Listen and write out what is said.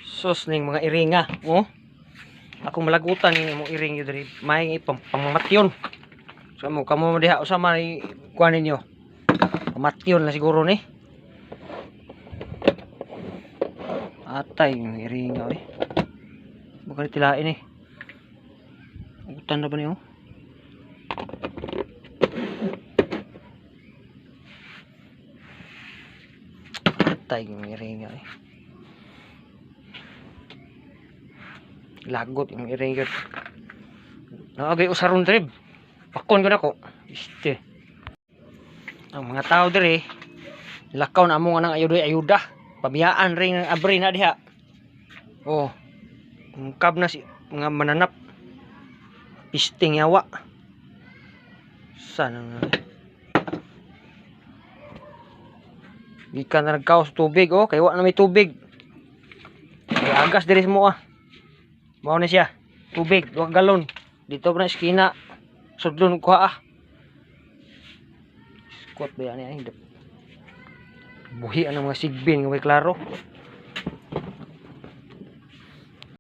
Sos ning mga iringa, oh. Ako malagutan ni mo iring yun diri. May pamamatyon. So mo kamo diha usa may kuan ninyo. Pamatyon na siguro ni. Atay yung iringa eh. Baka ni tilain eh. Utan na ba niyo? Atay yung iringa eh. Lagot yung iringa. Naagay usaron trib. Pakon ko na ko. Este. Ang mga tao diri lakaw na amo nga nang ayuda ayuda. Pabiyaan ring ang abri na diha. Oh. Kab na si mga mananap. Pisting yawa. Sana nga. Gikan na nagkaos tubig oh, kay wa na may tubig. Kay agas diri sa mo ah. Mao ni siya. Tubig, 2 galon. Dito pa na eskina. Sudlon ko ah. Squat ba yan ay? Buhi ang mga sigbin nga may klaro.